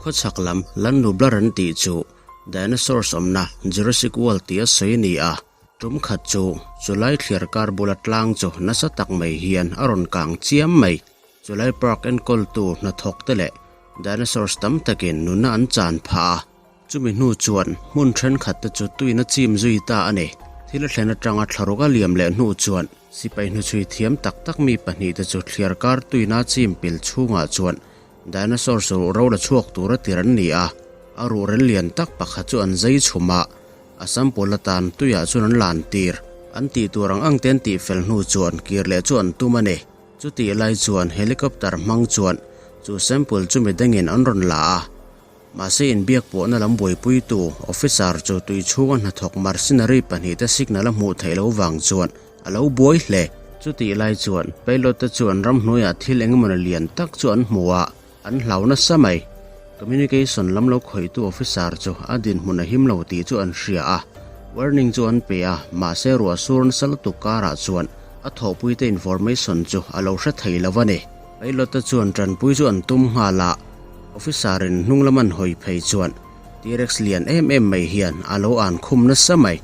Khawchhak lam Lannublar an tih chu dinosaurs awmna Jurassic World tia sawi a ni a. Tum khat chu chulai thliar kar bula tlang chu nasa tak mai hian a rawn kang chiam mai. Chulai park enkawltu hnathawk te leh dinosaurs tam takin nunna an chan phah a. Chumi hnu chuan hmun thenkhat te chu tuin a chim zui ta a ni. Thil a thlen atanga thlaruk a liam leh hnu chuan sipai hnuchhui thiam tak tak mi pahnih te chu thliar kar tuina chim pil chhungah chuan dinosaurs ruh ro la chhuak tura tir an ni a. A ruh rel lian tak pakhat chu an zai chhum a, a sample atan tuiah chuan an lan tir. An tih tur ang ang te an tih fel hnu chuan kir leh chu an tum a ni. Chutih lai chuan helicopter hmang chuan chu sample chu midangin an rawn la a. Mahse inbiak pawhna lam buaipuitu officer chu tui chhunga hnathawk mercenary pahnihte signal a hmuh theih loh vang chuan a lo buai hle. Chutih lai chuan pilot te chuan ramhnuaiah thil engemaw lian tak chu an hmu a, an hlau nasa mai. Communication lam lo khawihtu officer chu a dinhmun a him lo tih chu an hria a, warning chu an pe a, mahse ruah sur nasa lutuk karah chuan a thawhpuite information chu a lo hre thei lo a ni. Pilot te chuan tanpui chu an tum nghal a. Officer in hnung lam an hawi phei chuan T-Rex lian em em mai hian a lo an khum nasa mai.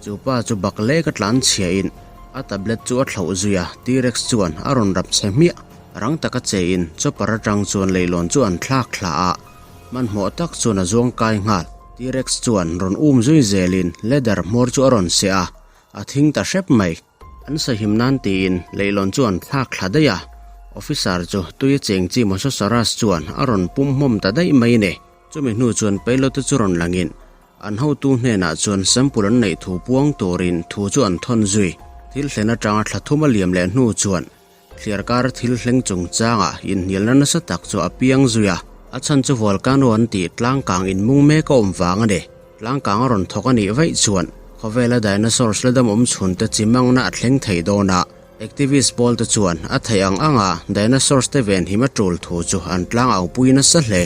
Chu pa chu bak lek a tlan chhia in a tablet chu a thlauh zui a, T-Rex chuan a rawn rap chhe hmiah. Rang taka che in chopper atang chuan leihlawn chu an thlak thla a, hmanhmawh tak chuan a zuang kai nghal. T-Rex chuan rawn um zui zel in ladder hmawr chu a rawn seh a, a thing ta hrep mai. An sahim nan tiin leihlawn chu an thlak thla daih a, officer chu tui a cheng chi Mosasaurus chuan a rawn pum hmawm ta daih mai ni. Chumi hnu chuan pilot te chu rawn langin an hotu hnenah chuan sample an neih thu puang turin thu chu an thawn zui. Thil thlen atanga thla thum a liam leh hnu chuan thliar kar thil thleng chungchangah inhnialna nasa tak chu a piang zui a, a chhan chu volcano an tih tlangkang inmung mek a awm vang a ni. Tlangkang a rawn thawk a nih vaih chuan khawvela dinosaurs la dam awm chhun te chi mangna a thleng thei dawn a, activist pawl te chuan a theih ang anga dinosaurs te venhim a tul thu chu an tlang au pui nasa hle.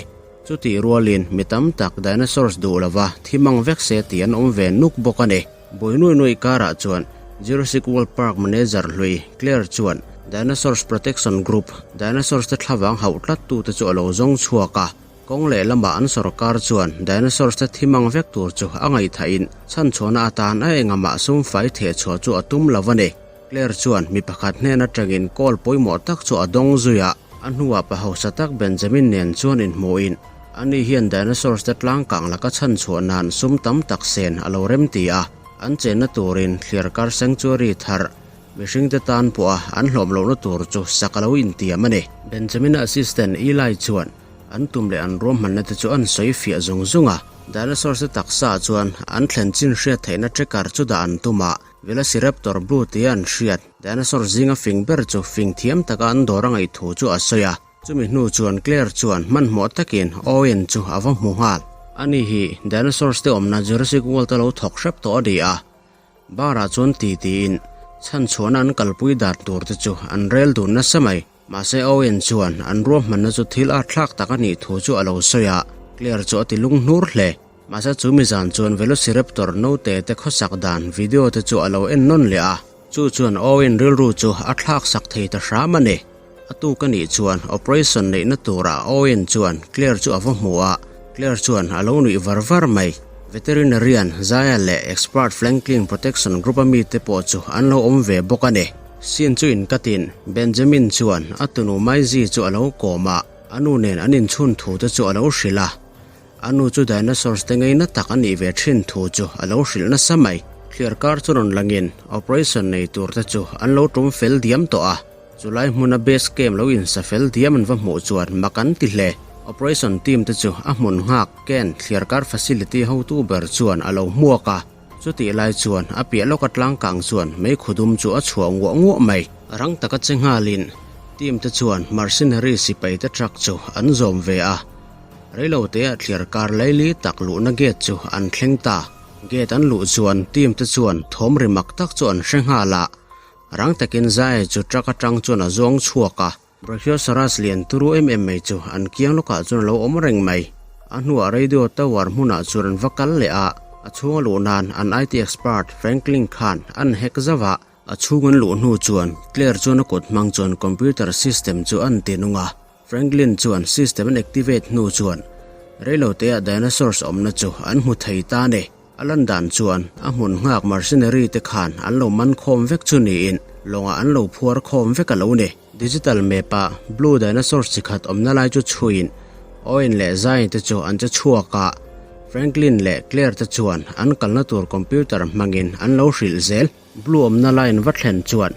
Chutih rualin mi tam tak dinosaurs duh lova thi mang vek se tih an awm ve nuk bawk a ni. Buai nuai nuai karah chuan Jurassic World Park manager hlui Claire chuan Dinosaurs Protection Group dinosaurs te thlavang hauh tlat tute chu a lo zawng chhuak a. Kawng lehlamah an sorkar chuan dinosaurs te thi mang vek tur chu a ngaihthah in chhanchhuahna atan a engamah sum fai theh chhuah chu a tum lo a ni. Claire chuan mi pakhat hnen atangin call pawimawh tak chu a dawng zui a, a hnuah pa hausa tak Benjamin nen chuan inhmuhin ani hian dinosaurs te tlangkang laka chhanchhuah nan sum tam tak sen a lo rem ti a, an chenna turin thliarkar sanctuary thar Mihringte tan pawha an hlawm lohna tur chu sak a lo intiam a ni. Benjamin-a assistant Eli chuan an tum leh an ruahmanna te chu an sawi fiah zung zung a. Dinosaurs te taksa ah chuan an thlen chin hriat theihna tracker chu dah an tum a, Velociraptor blue tia an hriat dinosaur zinga fing ber chu fing thiam taka an dawr a ngaih thu chu a sawi a. Chumi hnu chuan Claire chuan hmanhmawh takin Owen chu a va hmu nghal. Ani hi dinosaurs te awmna Jurassic World a lo thawk hrep tawh a ni a. Bar ah chuan ti tiin chhanchhuahna an kalpui dan tur te chu an rel dun nasa mai. Mahse Owen chuan an ruahmanna chu thil a thlak tak a nih thu chu a lo sawi a, Claire chu a ti lung hnur hle. Mahse chu mizan chuan Velociraptor note te khawsak dan video te chu a lo en nawn leh a, chu chuan Owen rilru chu a thlak sak thei ta hram a ni. A tuk a nih chuan operation neihna turah Owen chuan Claire chu a va hmu a, Claire chuan a lo nuih var var mai. Veterinarian Zaya leh expert Franklin Protection Group a mite pawh chu an lo awm ve bawk a ni. Sin chu inkatin Benjamin chuan a tunu Maisie chu a lo kawm a, a nu nen an inchhun thu te chu a lo hrilh a. A nu chu dinosaurs te ngaina tak a nih ve thin thu chu a lo hrilh nasa mai. Thliar kar chu rawn langin operation nei tur te chu an lo tum fel diam tawh a. Chulai hmuna base camp lo insa fel diam an va hmuh chuan mak an ti hle. Operation team te chu a hmun nghak Ken thliar kar facility hotu ber chuan a lo hmuak a. Chutih lai chuan a piah lawka tlangkang chuan meikhu dum chu a chhuah nguah nguah mai. Rang taka che nghalin team te chuan mercenary sipai te truck chu an zawm ve a. Reilo teah thliar kar laili tak luhna gate chu an thleng ta. Gate an luh chuan team te chuan thawm ri mak tak chu an hre nghal a. Rang takin Zai chu truck atang chuan a zuang chhuak a. Brachiosaurus lian turu em em mai chu an kiang lawkah chuan a lo awm reng mai. A hnuah radio tower hmunah chuan an va kal leh a, a chhunga luh nan an IT expert Franklin khan an hack zauh a. A chhung an luh hnu chuan Claire chuan a kut hmang chuan computer system chu an ti nung a. Franklin chuan system an activate hnu chuan. Reiloteah dinosaurs awmna chu an hmu thei ta a ni. A lan dan chuan a hmun nghak mercenary te khan an lo man khawm vek chu niin lawngah an lo phuar khawm vek a lo ni. Digital map ah blue dinosaurs chi khat awmna lai chu chhuiin Owen leh Zayn te chu an che chhuak a, Franklin leh Claire te chuan an kalna tur computer hmangin an lo hrilh zel. Blue awmna line va thlen chuan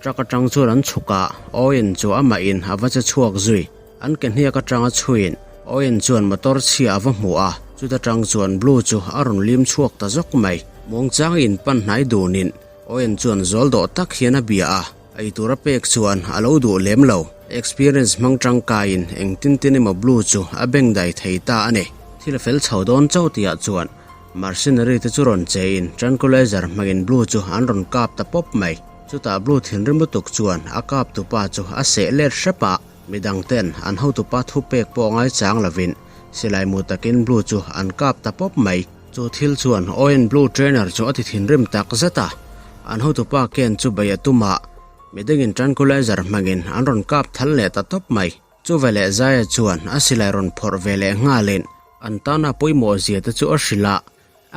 truck atang chuan an chhuk a, Owen chu amah in a va che chhuak zui. An ke hniak atanga chhuiin Owen chuan motor chhia a va hmu a, chuta tang chuan Blue chu a rawn lim chhuak ta zawk mai. Muangchang in pan hnai dunin Owen chuan zawl dawh tak hian a bia a, ei tur a pek chuan a lo duh lem lo. Experience hmang tangkaiin engtin tin emaw Blue chu a beng dai thei ta a ni. Thil a fel chho dawn chauh tihah chuan Mercenary te chu rawn chein tranquilizer hmangin Blue chu an rawn kap ta pawp mai. Chutah Blue thinrim lutuk chuan a kap tupa chu a seh let hrep a, midang ten an hotupa thupek pawh ngaichang lovin silai mu takin Blue chu an kap ta pawp mai. Chu thil chuan Owen Blue trainer chu a ti thinrim tak zet a, an hotupa ken chu bei a tum a, midangin tranquilizer hmangin an rawn kap thal leh ta tawp mai. Chu veleh Zaia chuan a silai rawn phawrh ve leh nghalin an tana pawimawh zia te chu a hrilh a,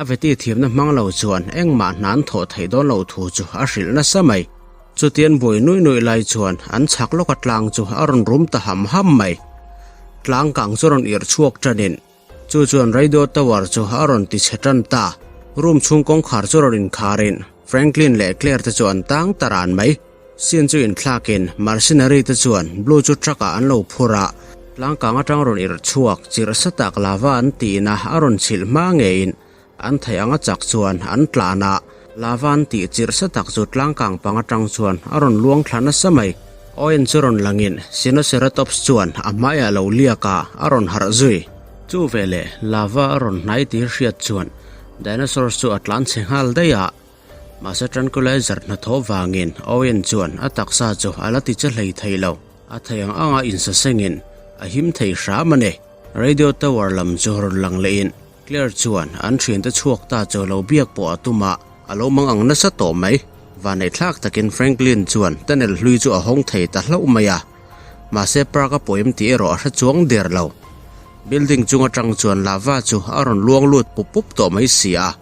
a veti thiamna hmang lo chuan engmah hna an thawh theih dawn loh thu chu a hrilh nasa mai. Chutian buai nuih nuih lai chuan an chhak lawka tlang chu a rawn rum ta ham ham mai. Tlang kang chu rawn irh chhuak tanin Chu chuan radio tower chu a rawn ti chhe tan ta. Room chhung kawngkhar chu rawn inkharin Franklin leh Claire te chu an tang ta ran mai. Scene chu inthlakin mercenary te chuan Blue chu truck ah an lo phur a, tlangkang atang rawn irh chhuak chirh sa tak lava an tihna a rawn chhilh hma ngeiin an theih anga chak chuan an tlan a, lava an tih chirh sa tak chu tlangkang pang atang chuan a rawn luang thla nasa mai. Owen chu rawn langin Sinoceratops chuan a hmaiah lo liak a, a rawn harh zui. Chu veleh lava a rawn hnai tih hriat chuan dinosaurs chu a tlan chhe nghal daih a, mahse tranquilizer hnathawh vangin Owen chuan a taksa chu a la ti che hlei thei lo. A thei ang anga insasengin a him thei hram a ni. Radio tower lam chu rawn lang lehin Claire chuan an thiante chhuak ta chu lo biak pawh a tum a, a lo mang ang nasa tawh mai. Vaneihthlak takin Franklin chuan tunnel hlui chu a hawng thei ta hlauh mai a, mahse park a pawim tih erawh a hre chuang der lo. Building chung atang chuan lava chu a rawn luang lut pup pup tawh mai si a.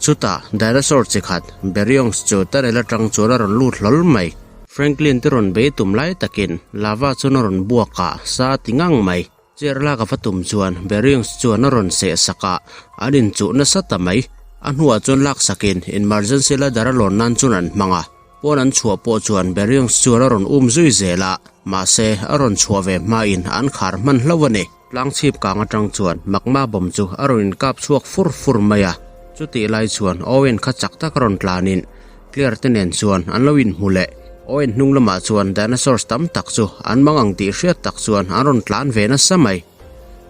Chutah dinosaur chi khat Baryonyx chu tunnel atang chuan a rawn lut hlawl mai. Franklin te rawn bei tum lai takin lava chuan a rawn buak a, sa ti ngang mai. Chair lak a va tum chuan Baryonyx chuan a rawn seh sak a, an inchuh nasa ta mai. A hnuah chuan lak sakin emergency ladder a lawn nan chuan an hmang a, pawn an chhuah pawh chuan Baryonyx chuan a rawn um zui zel a, mahse a rawn chhuah ve hmain an khar hman hlauh a ni. Tlang chhip kang atang chuan magma bomb chu a rawn inkap chhuak fur fur mai a, chutih lai chuan Owen kha chak tak a rawn tlanin Claire te nen chuan an lo inhmu leh. Owen hnung lamah chuan dinosaurs tam tak chu an mang ang tih hriat tak chuan an rawn tlan ve nasa mai.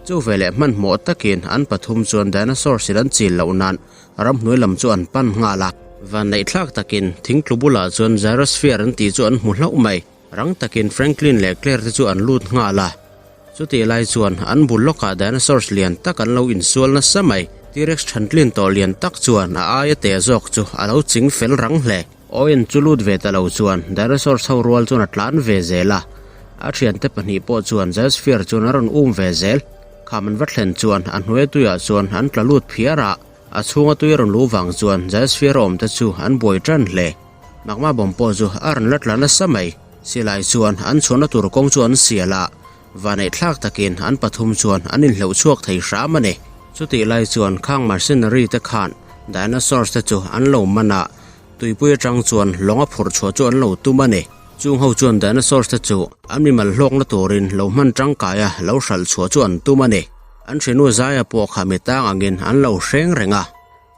Chu veleh hmanhmawh takin an pathum chuan dinosaurs in an chil loh nan ramhnuai lam chu an pan nghal a. Vanneihthlak takin thingtlu bulah chuan gyrosphere an tih chu an hmu hlauh mai. Rang takin Franklin leh Claire te chu an lut nghal a. Chutih lai chuan an bul lawkah dinosaurs lian tak an lo insual nasa mai. T-rex thantlin tawh lian tak chuan a aia teh zawk chu a lo ching fel rang hle. Owen chu lut ve ta lo chuan dinosaurs ho rual chuan a tlan ve zel a. A thiante pahnih pawh chuan Gyrosphere chuan a rawn um ve zel. Kham an va thlen chuan a hnuai tuiah chuan an tla lut phiar a. A chhunga tui a rawn luh vang chuan Gyrosphere awm te chu an buai tan hle. Magma bomb pawh chu a rawn la tla nasa mai. Silai chuan an chhuahna tur kawng chu an sial a, vaneihthlak takin an pathum chuan an inhleuh chhuak thei hram a ni. Chutih lai chuan khang mercenary te khan dinosaurs te chu an lo man a, tuipui atang chuan lawng a phurh chhuah chu an lo tum a ni. Chung ho chuan dinosaurs te chu an mimal hlawkna turin lo hman tangkai a lo hralh chhuah chu an tum a ni. An hrinu zaia pawh kha mi tang angin an lo hreng reng a.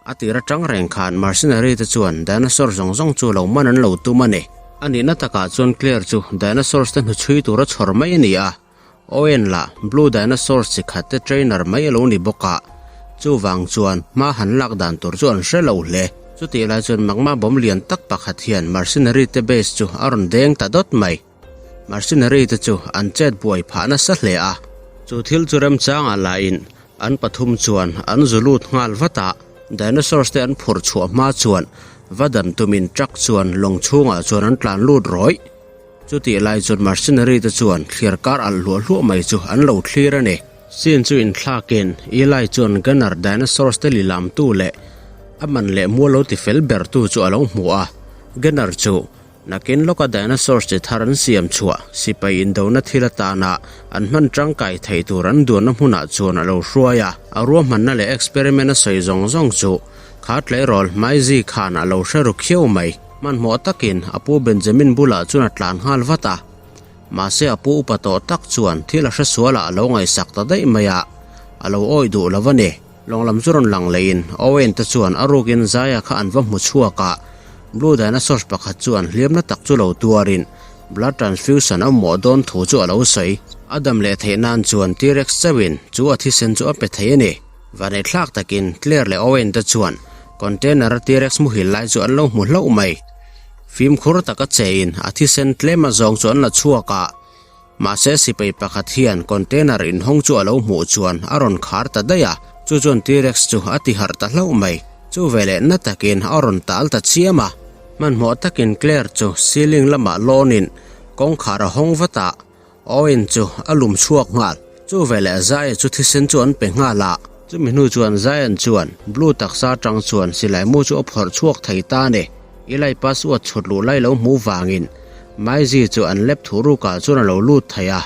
A tir atang reng khan mercenary te chuan dinosaur zawng zawng chu lo man an lo tum a ni. A nihna takah chuan Claire chu dinosaurs te hnuchhui tura chhawr mai a ni a, Owen lah blue dinosaurs chi khat te trainer mai a lo ni bawk a, chuvang chuan hma han lak dan tur chu an hre lo hle. Chutih lai chuan magma bomb lian tak pakhat hian mercenary te base chu a rawn deng ta dawt mai. Mercenary te chu an chet buai phah nasa hle a, chu thil chu remchangah lahin an pathum chuan an zu lut nghal vat a, dinosaurs te an phurh chhuah hma chuan va dan tumin truck chuan lawng chhungah chuan an tlan lut rawih. Chutih lai chuan mercenary te chuan thliar kar alh hluah hluah mai chu an lo thlir a ni. Scene chu inthlakin Eli chuan Gunner dinosaurs te lilamtu leh a man leh mual lo tifel bertu chu a lo hmu a. Gunner chu Nakin lawka dinosaurs chi thar an siam chhuah sipai indona thil atana an hman tangkai thei tur an duanna hmunah chuan a lo hruai a. A ruahmanna leh experiment a sawi zawng zawng chu kha tleirawl Maizi khan a lo hre ru khiau mai. Hmanhmawh takin a pu Benjamin bulah chuan a tlan nghal vat a. Mahse a pu upa tawh tak chuan thil a hre sualah a lo ngaihsak ta daih mai a, a lo awih duh lo a ni. Lawng lam chu rawn lang leiin Owen te chuan a rukin Zaya kha an va hmu chhuak a, Blue Dinosaurs pakhat chuan hliamna tak chu lo tuarin blood transfusion a mamawh dawn thu chu a lo sawi. A dam leh theih nan chuan T-Rex chauhin chu a thisen chu a pe thei a ni. Vaneihthlak takin Claire leh Owen te chuan container a T-Rex muhil lai chu an lo hmu hlauh mai. Fimkhur taka chein a thisen tlem azawng chu an la chhuak a. Mahse sipai pakhat hian container inhawng chu a lo hmuh chuan a rawn khar ta daih a, chu chuan T-Rex chu a ti harh ta hlauh mai. Chu veleh na takin a rawn tal ta chiam a. Hmanhmawh takin Claire chu ceiling lamah lawnin kawngkhar a hawng vat a, Owen chu a lum chhuak nghal. Chu veleh Zaya chu thisen chu an pe nghal a. Chumi hnu chuan Zion chuan Blue taksa atang chuan silai mu chu a phawrh chhuak thei ta a ni. Eli password chhut luh lai lo hmuh vangin Maizi chu an lep thu rukah chuan a lo lut thei a.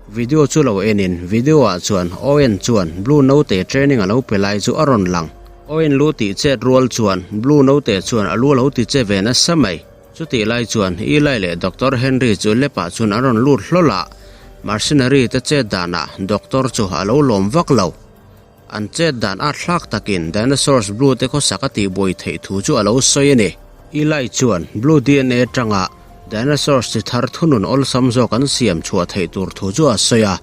Video chu lo enin video ah chuan Owen chuan Blue note training a lo pe lai chu a rawn lang. Owen lu tih chet rual chuan Blue note chuan a lu a lo ti che ve nasa mai. Chutih lai chuan Eli leh Doctor Henry chu lepah chuan an rawn lut hlawl a, mercenary te chet danah Doctor chu a lo lawm vak lo. An chet dan at hlak takin Dinosaurs Blue te khawsak a tihbuai theih thu chu a lo sawi a ni. Eli chuan Blue dna atanga Dinosaurs chi thar thunun awlsam zawk an siam chhuah theih tur thu chu a sawi a.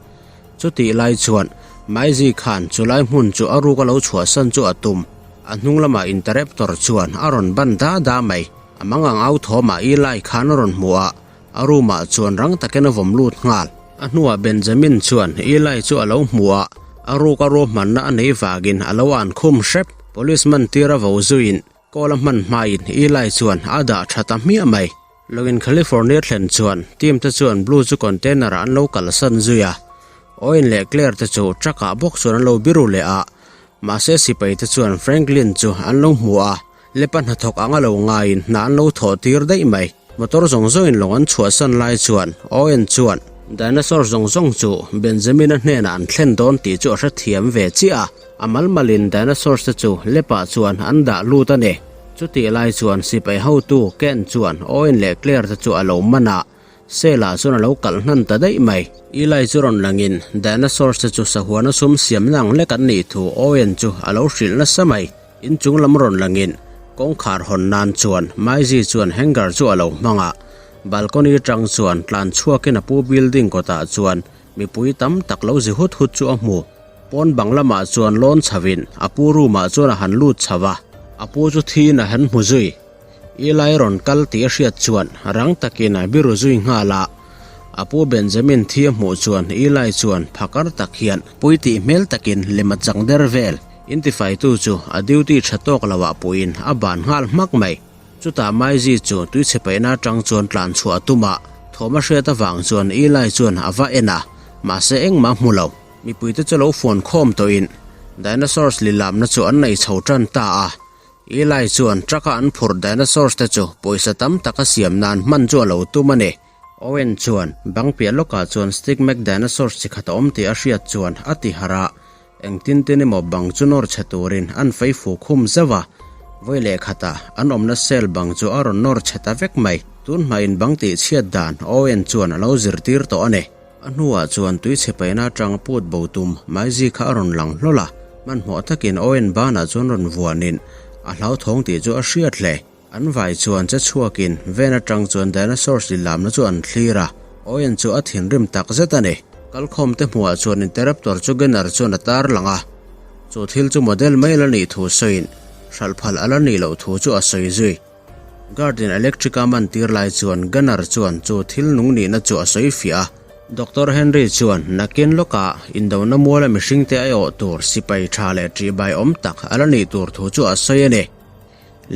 Chutih lai chuan Maizi khan chulai hmun chu a ruk a lo chhuahsan chu a tum. A hnung lamah Interruptor chuan a rawn ban da da mai. A mangang au thawmah Eli khan a rawn hmu a, a room ah chuan rang takin a vawm lut nghal. A hnuah Benjamin chuan Eli chu a lo hmu a, a ruk a ruahmanna a nei vangin a lo an khum hrep. Police man tir a vo zuiin call a hman hmain Eli chuan a dah tha ta hmiah mai. Lawngin California thlen chuan team te chuan Blue chu container ah an lo kalsan zui a, Owen leh Claire te chu truck ah bawk chuan an lo biru leh a, mahse sipai te chuan Franklin chu an lo hmu a. Lepa hnathawk ang a lo ngaiin hna an lo thawh tir daih mai. Motor zawng zawngin lawng an chhuahsan lai chuan Owen chuan Dinosaur zawng zawng chu Benjamin-a hnenah an thlen dawn tih chu a hrethiam ve chiah a. A mal malin Dinosaurs te chu Lepa chuan an dah lut a ni. Chutih lai chuan sipai hotu Ken chuan Owen leh Claire te chu a lo man a. Sela chuan a lo kalh hnan ta daih mai. Eli chu rawn langin Dinosaurs te chu sahuana sum siamna ang lek an nih thu Owen chu a lo hrilh nasa mai. Inchung lam rawn langin kawngkhar hawn nan chuan Maizi chuan hanger chu a lo hmang a. Balcony atang chuan tlan chhuakin a pu building kawtah chuan mipui tam tak lo zi hut hut chu a hmu. Pawn bang lamah chuan lawn chhovin a pu room ah chuan a han lut chho a. A pu chu thiin a han hmu zui. Eli rawn kal tih a hriat chuan rang takin a biru zui nghal a. A pu Benjamin thi a hmuh chuan Eli chuan phakar tak hian pui tih hmel takin lem a chang der vel. Intifaitu chu a duty tha tawk lo ah puiin a ban nghal hmak mai. Chutah Maizi chu tuichhe paihna atang chuan tlan chhuah a tum a, thawm a hriat avang chuan Eli chuan a va en a, mahse engmah a hmu lo. Mipuite chu lo fuan khawm tawhin Dinosaurs lilamna chu an nei chho tan ta a. Eli chuan truck-a an phurh dinosaurs te chu pawisa tam tak a siam nan hman chu a lo tum a ni. Owen chuan bang piah lawkah chuan Stigmac dinosaurs chi khat a awm tih a hriat chuan a ti harh a, engtin tin emaw bang chu nawr chhe turin an fei fu khum zauh a, vawi leh khatah an awmna cell bang chu a rawn nawr chhe ta vek mai. Tun hmain bang tih chhiat dan Owen chuan a lo zirtir tawh a ni. A hnuah chuan tuichhe paihna atang put bo tum Maizi kha a rawn lang hlawl a, hmanhmawh takin Owen banah chuan rawn vuanin a hlauthawng tih chu a hriat hle. An vai chuan che chhuakin van atang chuan dinosaurs lilamna chu an thlir a, Owen chu a thinrim tak zet a ni. Kalkhawmte hmuhah chuan Interruptor chu Genner chuan a tar lang a, chu thil chu model mai la nih thu sawiin hralh phal a la nih loh thu chu a sawi zui. Guard-in electric a man tir lai chuan Gunner chuan chu thil nung nihna chu a sawi fiah a. Doctor Henry chuan nakin lawkah indona muala mihringte aiawh tur sipai tha leh ṭihbai awm tak a la nih tur thu chu a sawi a ni.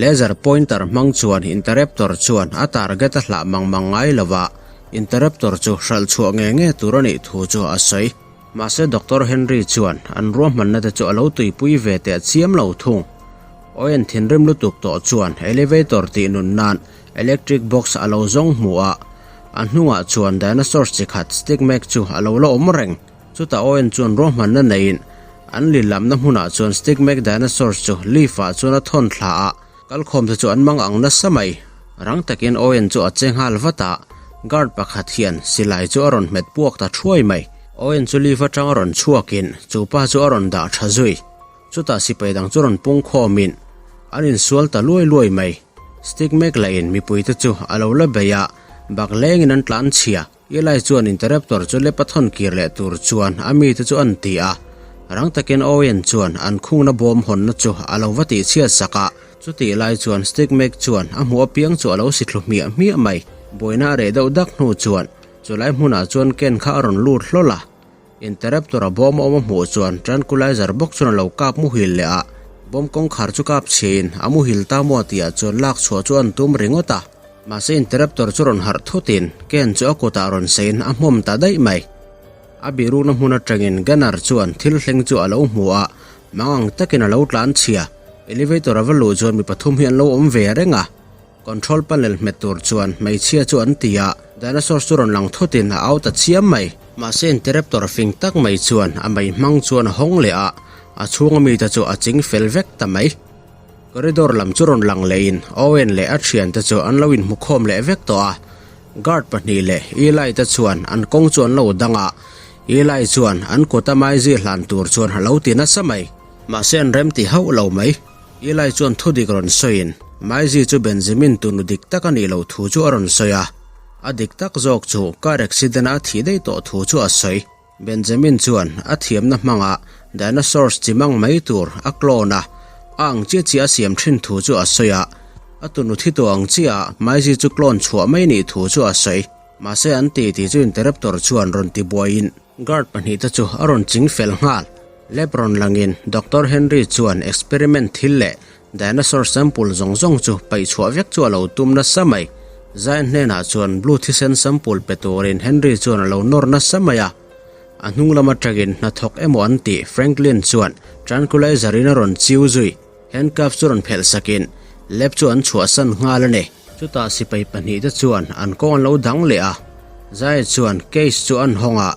Laser pointer hmang chuan Interruptor chuan a target a hlah mang mang ngai lo va, Interruptor chu hralh chhuah nge nge tur a nih thu chu a sawi. Mahse Doctor Henry chuan an ruahmanna te chu a lo tuipui ve teh chiam lo thung. Owen thinrim lutuk tawh chuan elevator tih nun nan electric box a lo zawng hmu a, a hnungah chuan dinosaurs chi khat Stigmag chu a lo la awm reng. Chutah Owen chuan ruahmanna neiin an lilamna hmunah chuan Stigmag dinosaurs chu lift ah chuan a thawn thla a, Kalkhawm te chu an mang ang nasa mai. Rang takin Owen chu a che nghal vat a, guard pakhat hian silai chu a rawn hmet puak ta thuai mai. Owen chu lift atang a rawn chhuakin chu pa chu a rawn dah tha zui. Chutah sipai dang chu rawn pung khawmin an insual ta luai luai mai. Stick mek lahin mipui te chu a lo la bei a, bak lengin an tlan chhia. Eli chuan Interruptor chu lep a thawn kir leh tur chuan a mite chu an ti a. Rang takin Owen chuan an khungna bawm hawnna chu a lo va tihchhiat sak a. Chutih lai chuan Stigmag chuan a hmuh apiang chu a lo si thlu hmiah hmiah mai. Buaina a reh deuh dak hnu chuan chulai hmunah chuan Ken kha a rawn lut hlawl a. Interruptor a bawm a awm a hmuh chuan tranquilizer bawk chuan a lo kap muhil leh a. Bawm kawngkhar chu kap chhiain a muhil ta maw tihah chuan lak chhuah chu an tum ringawt a. Mahse Interruptor chu rawn harh thutin Ken chu a kutah rawn seiin a hmawm ta daih mai. A bihrukna hmun atangin Gunner chuan thil thleng chu a lo hmu a, mangang takin a lo tlan chhia. Elevator a va luh chuan mi pathum hi an lo awm ve reng a. Control panel hmet tur chuan hmeichhia chu an ti a, dinosaurs chu rawn lang thutin a au ta chiam mai. Mahse Interruptor fing tak mai chuan a mei hmang chuan a hawng leh a, a chhunga mite chu a ching fel vek ta mai. Corridor lam chu rawn lang lehin Owen leh a thiante chu an lo inhmukhawm leh vek tawh a, guard pahnih leh Eli te chuan an kawng chu an lo dang a, Eli chuan an kuta maizi hlan tur chuan a lo ti nasa mai. Mahse an rem ti hauh lo mai. Eli chuan thudik rawn sawiin Maizi chu Benjamin tunu dik tak a nih loh thu chu a rawn sawi a, a dik tak zawk chu car accident a thih daih tawh thu chu a sawi. Benjamin chuan a thiamna hmanga dinosaurs chi mang mai tur a clone a, a ang chiah chiah a siam thin thu chu a sawi a, a tunu thi tawh ang chiah ah Maizi chu clone chhuah mai nih thu chu a sawi. Mahse an ti tih chu Interruptor chuan rawn ti buaiin guard pahnihte chu a rawn ching fel nghal. Lab rawn langin Doctor Henry chuan experiment thil leh dinosaur sample zawng zawng chu paih chhuah vek chu a lo tum nasa mai. Zion hnenah chuan blue thisen sample pe turin Henry chuan a lo nawr nasa mai a. A hnung lam atangin hnathawk emaw an tih Franklin chuan tranquilizer in a rawn chiu zui. Handcuff chu rawn phelh sakin lab chu an chhuahsan nghal a ni. Chutah sipai pahnihte chuan an kawng an lo dang leh a. Zai chuan case chu an hawng a,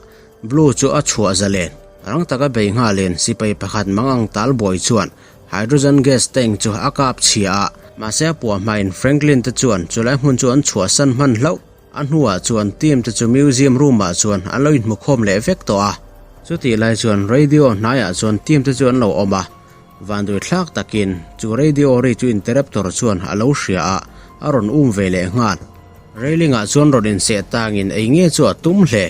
Blue chu a chhuah zalen. Rang taka bei nghalin sipai pakhat mangang tal buai chuan hydrogen gas tank chu a kap chhia a, mahse a puah hmain Franklin te chuan chulai hmun chu an chhuahsan hman hlauh. A hnuah chuan team te chu museum room ah chuan an lo inhmukhawm leh vek tawh a. Chutih lai chuan radio hnaiah chuan team te chu an lo awm a, vanduai thlak takin chu radio ri chu interruptor chuan a lo hria a, a rawn um ve leh nghal. Railing ah chuan rawn inseh tangin ei nge chu a tum hle.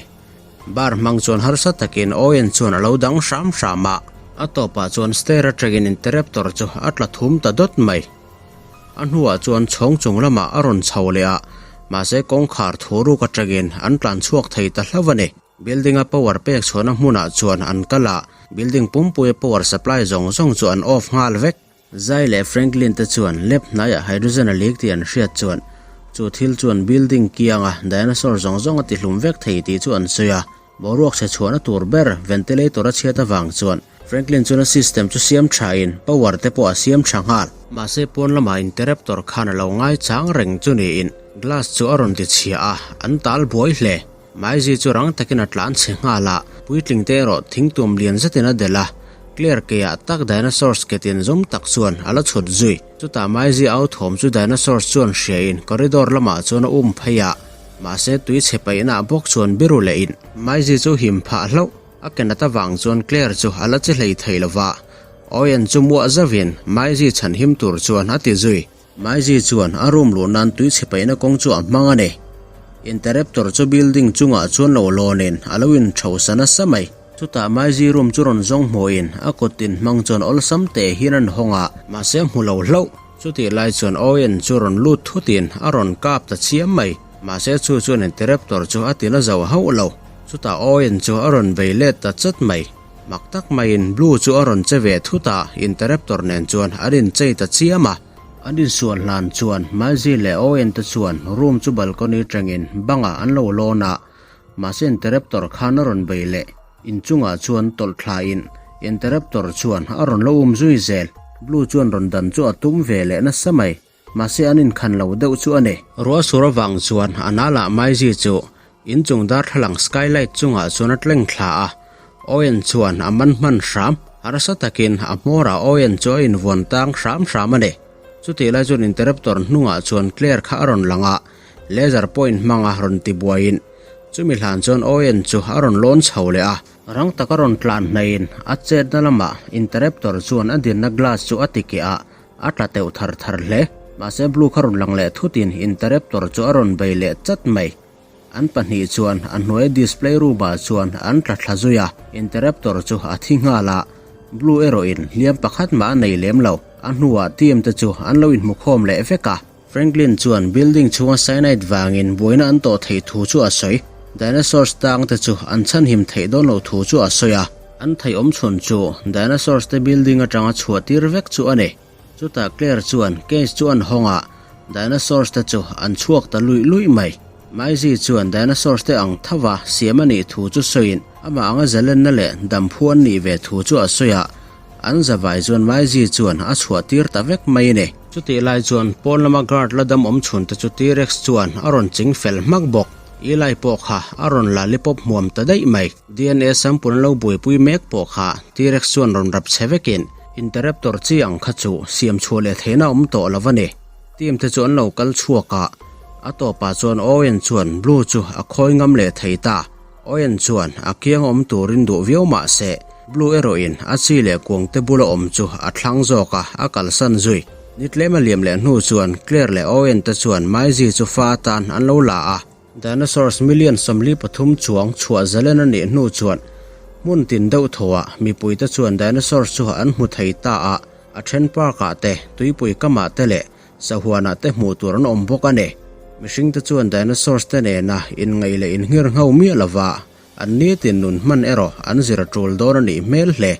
Bar hmang chuan harsa takin Owen chuan a lo dang hram hram a. A tawpah chuan stair atangin interruptor chu a tla thum ta dawt mai. A hnuah chuan chhawng chung lamah a rawn chho leh a, mahse kawngkhar thu ruk atangin an tlan chhuak thei ta hlauh a ni. Building a power pek chhuahna hmunah chuan an kal a, building pumpuia power supply zawng zawng chu an off nghal vek. Zai leh Franklin te chuan lab hnaiah hydrogen a leak tih an hriat chuan chu thil chuan building kianga dinosaur zawng zawng a tihlum vek thei tih chu an sawi a. Boruak chhe chhuahna tur ber ventilator a chhiat avang chuan Franklin chuan a system chu siam thain power te pawh a siam tha nghal. Mahse pawn lamah interruptor khan a lo ngaichang reng chu niin glass chu a rawn ti chhia a, an tal buai hle. Maizi chu rang takin a tlan chhe nghal a, puitling te erawh thingtum lian zetin a delh a, Claire keiah tak dinosaurs ke tin zum tak chuan a la chhut zui. Chutah Maizi au thawm chu dinosaurs chuan hriain corridor lamah chuan a um phei a, mahse tui chhe paihna bawk chuan biru lehin Maizi chu him phah hlauh. A ke nat avang chuan Claire chu a la che hlei thei lova, Owen chu muah zauhin Maizi chhan him tur chuan a ti zui. Maizi chuan a room luh nan tui chhe paihna kawng chu a hmang a ni. Interruptor chu building chungah chuan lo lawnin a lo inthausa nasa mai. Chutah Maizi room chu rawn zawng hmuhin a kut tin hmang chuan awlsam teh hian an hawng a, mahse a hmu lo hlauh. Chutih lai chuan Owen chu rawn lut thutin a rawn kap ta chiam mai. Mahse chu chuan interruptor chu a ti la zo hauh lo. Chutah Owen chu a rawn bei let ta chat mai. Mak tak maiin Blue chu a rawn che ve thut a, Interruptor nen chuan an inchei ta chiam a. An insual hlan chuan Maisie leh Owen te chuan room chu balcony tangin bangah an lo lawn a, mahse Interruptor khan a rawn bei leh. Inchungah chuan tawlh thlain Interruptor chuan a rawn lo um zui zel. Blue chuan rawn dan chu a tum ve leh nasa mai. Mahse an inkhan lo deuh chu a ni. Ruah sur avang chuan a nalah Maizi chu inchung darthlalang skylight chungah chuan a tleng thla a. Owen chuan a man hman hram. Harsa takin a hmawrah Owen chu a invuan tang hram hram a ni. Chutih lai chuan Interruptor hnungah chuan Claire kha a rawn lang a, laser point hmanga rawn ti buaiin chumi hlan chuan Owen chu a rawn lawn chho leh a. Rang taka rawn tlan hnaiin a chetna lamah Interruptor chuan a dinna glass chu a ti keh a, a tla teuh thar thar hle. Mahse Blue kha rawn lang leh thutin Interruptor chu a rawn bei leh chat mai. An pahnih chuan a hnuai display room ah chuan an tla thla zui a, Interruptor chu a thi nghal a, Blue erawhin hliam pakhat mah a nei lem lo. A hnuah team te chu an lo inhmukhawm leh vek a. Franklin chuan building chhunga cyanide vangin buaina an tawh theih thu chu a sawi. Dinosaurs tang te chu an chhanhim theih dawn loh thu chu a sawi a. An theih awm chhun chu dinosaurs te building atanga chhuah tir vek chu a ni. Chutah Claire chuan cage chu an hawng a, dinosaurs te chu an chhuak ta luih luih mai. Maisie chuan dinosaurs te ang thova siam a nih thu chu sawiin amah anga zalenna leh damphu an nih ve thu chu a sawi a, an zavai chuan Maisie chuan a chhuah tir ta vek mai a ni. Chutih lai chuan pawn lama guard la dam awm chhun te chu T-Rex chuan a rawn ching fel hmak bawk. Eli pawh kha a rawn la lipawp hmuam ta daih mai. Dna sample an lo buaipui mek pawh kha T-Rex chuan rawn rap chhe vekin Interruptor chi ang kha chu siam chhuah leh theihna awm tawh lo a ni. Team te chu an lo kal chhuak a, a tawpah chuan Owen chuan Blue chu a khawi ngam leh thei ta. Owen chuan a kiang awm turin duh viau mah se, Blue erawhin a chi leh kuang te bula awm chu a thlang zawk a, a kalsan zui. Ni tlem a liam leh hnu chuan Claire leh Owen te chuan Maisie chu fa atan an lo la a. Dinosaurs million 43 chuang chhuah zalen a nih hnu chuan hmun tin deuh thawhah mipuite chuan dinosaurs chu an hmu thei ta a, a then park-ah te, tuipui kamah te leh sahuanah te hmuh tur an awm bawk a ni. Mihringte chuan dinosaurs te nena inngaih leh inngir ngho miah lova an nitin nun hman erawh an zir a tul dawn a nih hmel hle.